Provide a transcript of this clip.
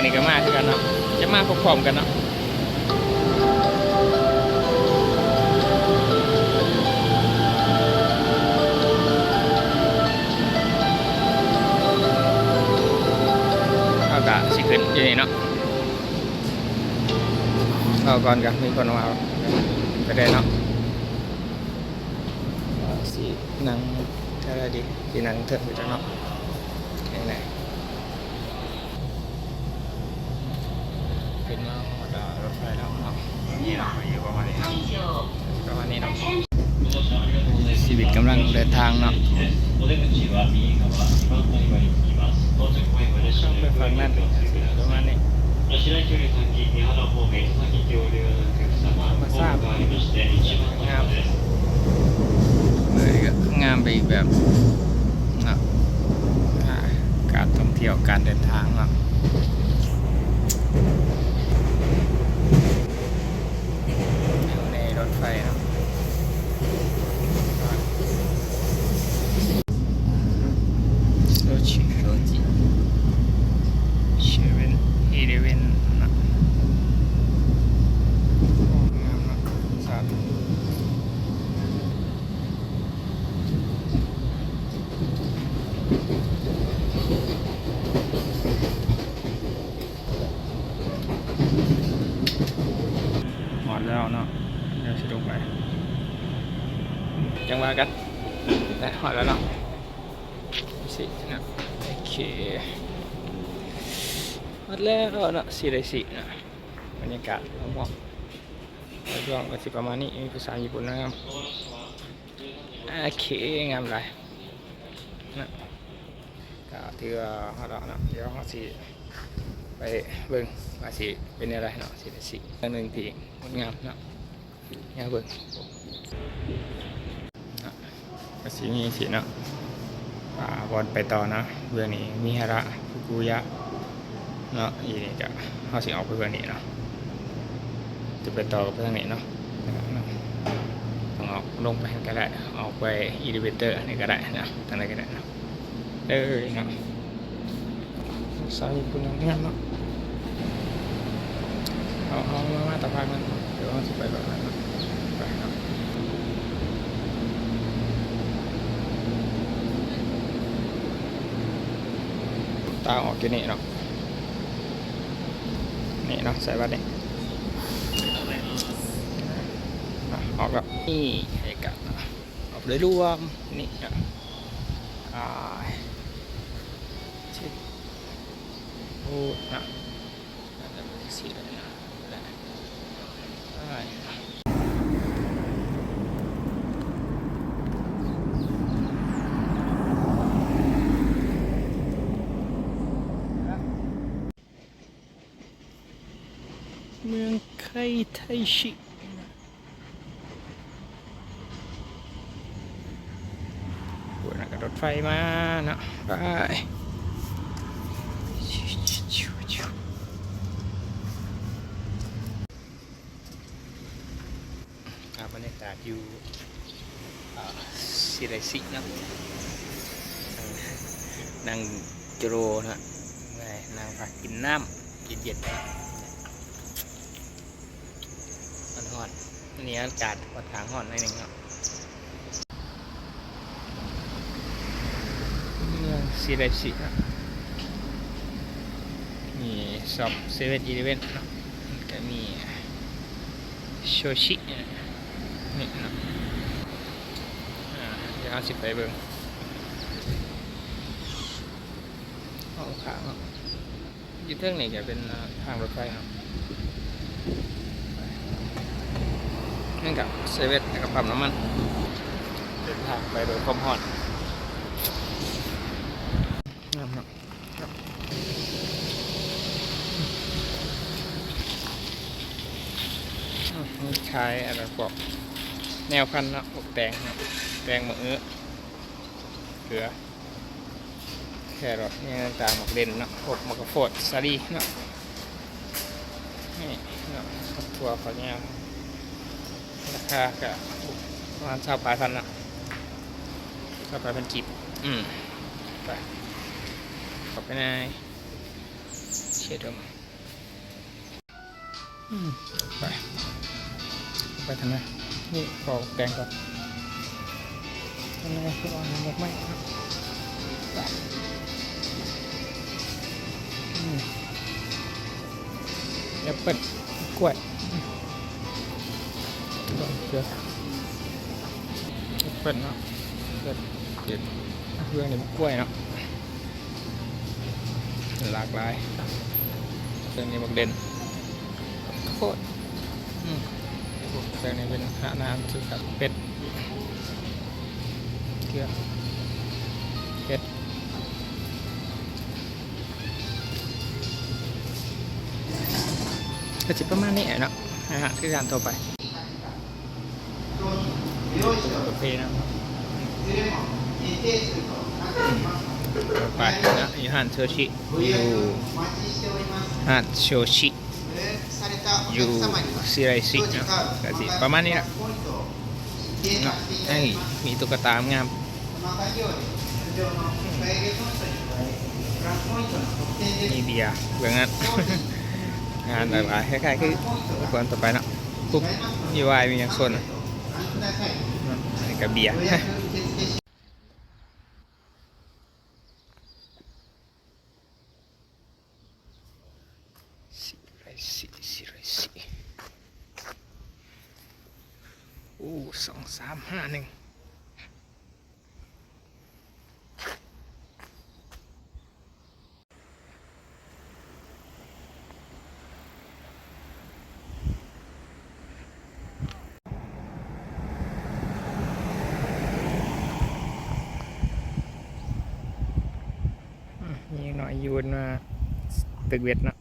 ນີ້ກໍມາຄືກັນເນາະ ຈະມາພ້ອມໆກັນເນາະ. ເຮົາກະຊິຂຶ້ນຢູ່ນີ້ເນາະ. ເອົາກ່ອນກະມີຄົນມາກໍໄດ້ເນາະ. ຊິນັ່ງແຖວໃດດີ? ຊິນັ່ງເທິງໄປຈັກເນາະ. ນີ້ແຫຼະ ຂຶ້ນມາຮອດ ເອີ ລົດໄຟແລ້ວເນາະ. ນີ້ເນາະ ຢູ່ປະມານນີ້ເນາະ ປະມານນີ້ເນາະ. ຊີວິດກຳລັງເດີນທາງເນາະ. ຕ້ອງໄປຝັ່ງນັ້ນ ປະມານນີ້. ທຳມະຊາດງາມ ເອີ ງາມໄປອີກແບບເນາະ. ອ່າ ການທ່ອງທ່ຽວ ການເດີນທາງເນາະ. ຢູ່ໃນລົດໄຟເນາະ. ໂຊຊິ ໂຊຈິ ເຊເວັນອີເລເວັນເນາະ. ໂອ້ ງາມເນາະ ສາທຸ. ຮອດແລ້ວເນາະ ດຽວຊິລົງໄປ ຈັ່ງວ່າກັນ. ແລະ ຮອດແລ້ວເນາະ ຊິເນາະ. ໂອເຄ ຮອດແລ້ວເນາະ ຊິໄດ້ຊິເນາະ. ບັນຍາກາດຮອບໆ ລະຫວ່າງກໍຊິປະມານນີ້. ມີຜູ້ສາວຍີ່ປຸ່ນງາມ. ໂອເຄ ງາມຫຼາຍເນາະ. ກໍຖືວ່າຮອດແລ້ວເນາະ. ດຽວເຮົາຊິໄປເບິ່ງວ່າຊິເປັນແນວໃດເນາະ. ຊິໄດ້ຊິເລື່ອງໜຶ່ງທີ່ງົດງາມເນາະ. ຢ່າເບິ່ງເນາະ ກໍຊິມີຊິເນາະ ອ່າ ບ່ອນໄປຕໍ່ເນາະ. ເບື້ອງນີ້ມີຮາຣະ ຟຸກຸຍະເນາະ. ອີນີ້ກະເຮົາຊິອອກໄປເບື້ອງນີ້ເນາະ ຈະໄປຕໍ່ໄປທາງນີ້ເນາະ. ຕ້ອງອອກລົງໄປຫັ້ນກໍໄດ້ ອອກໄປເອລີເວເຕີນີ້ກໍໄດ້ເນາະ ທາງໃດກໍໄດ້ເນາະ. ເອີຍເນາະ ສາວຍີ່ປຸ່ນງາມເນາະ. ເອົາ ເອົາ ມາ ມາຕາພາກນັ້ນ ດຽວເຮົາຊິໄປແບບນັ້ນເນາະ. ໄປເນາະ ທາງອອກຢູ່ນີ້ເນາະ. ນີ້ເນາະ ໃສ່ບັດນີ້ ອະ ອອກແລ້ວ. ນີ້ ໃຫ້ກັນເນາະ ອອກໂດຍລວມ ນີ້ເນາະ. ອ່າ ຊິ ໂອ້ ນະ ໜ້າຈະເປັນຈັ່ງຊີ້ແຫຼະເນາະ. ໄດ້ ເມືອງໄຄໄທຊິ. ໂອ້ຍ ນັ້ນກໍລົດໄຟມາເນາະ ໄປ. ພາບບັນຍາກາດຢູ່ ອ່າ ຊິໄດຊິເນາະ ນັ່ງ ນັ່ງໂຈໂຣເນາະ ນັ່ງພັກກິນນ້ຳເຢັນໆ ເນາະ. ມັນຮ້ອນ ນີ້ອາກາດຂ້ອນຂ້າງຮ້ອນໜ້ອຍໜຶ່ງເນາະ. ເມືອງຊິໄດຊິເນາະ ມີຊັອບເຊເວັນອີເລເວັນເນາະ ແລ້ວກໍມີໂຊຊິ ນີ້ເນາະ. ອ່າ ດຽວເຮົາຊິໄປເບິ່ງຫ້ອງຂ້າງເນາະ. ຢູ່ເທິງນີ້ຈະເປັນ ເອີ ທາງລົດໄຟເນາະ ນັ້ນກະເຊເວັນ ແລ້ວກະປ້ຳນ້ຳມັນ. ເດີນທາງໄປໂດຍຄວາມຮ້ອນ ງາມເນາະ. ມີຂາຍອັນນັ້ນ ພວກແນວພັນເນາະ ພວກແຕງເນາະ ແຕງ ໝາກເອືອ ເຂືອ ແຄຣອດ ຫຍັງຕ່າງໆ ໝາກເດັ່ນເນາະ ພວກໝາກກະໂພດ ສາລີເນາະ. ນີ້ເນາະ ຖົ່ວຝັກຍາວ ລາຄາກະປະມານຊາວປາຍພັນເນາະ ຊາວປາຍພັນກີບ. ອືມ ໄປ ເຂົ້າໄປໃນ ໂຊ ເຂດເດີມ. ອືມ ໄປ ໄປທາງໃນນີ້ ຂໍແກງກ່ອນ. ທາງໃນຄືເອົາໝາກໄມ້ເນາະ. ໄປ ອືມ ແອັບເປິ້ນ ກ້ວຍ ອືມ ເກືອ ແອັບເປິ້ນເນາະ ເກືອ ເກືອ ເກືອນີ້ ກ້ວຍເນາະ. ຫຼາກຫຼາຍ ເຄື່ອງນີ້ບັກເດັ່ນ ໂຄດ ອືມ ເຄື່ອງນີ້ເປັນອາຫານສຸກ ເປັດ ເກືອ ເຫັດ ກໍຊິປະມານນີ້ແຫຼະເນາະ ອາຫານຄືຮ້ານທົ່ວໄປ. ໂອເຄນະ ໄປນະ ຢູ່ຮ້ານໂຊຊິ ຢູ່ຮ້ານໂຊຊິ ຢູ່ຊີໄລຊິເນາະ ກະຊິປະມານນີ້ລະເນາະ. ເອີ ມີຕຸກກະຕາງາມ ມີເບຍ ເບິ່ງນັ້ນ ງານຫຼາກຫຼາຍ ຄ້າຍໆຄືຄົນທົ່ວໄປເນາະ. ປຸບ ມີວາຍ ມີຫຍັງຊົນ ອັນນີ້ກະເບຍ ຊີໄລຊິ ຊີໄລຊິ ໂອ້ ສອງສາມຫ້າໜຶ່ງ. ອືມ ມີໜ້ອຍຢູ່ນະ ຕຶກເວັດເນາະ.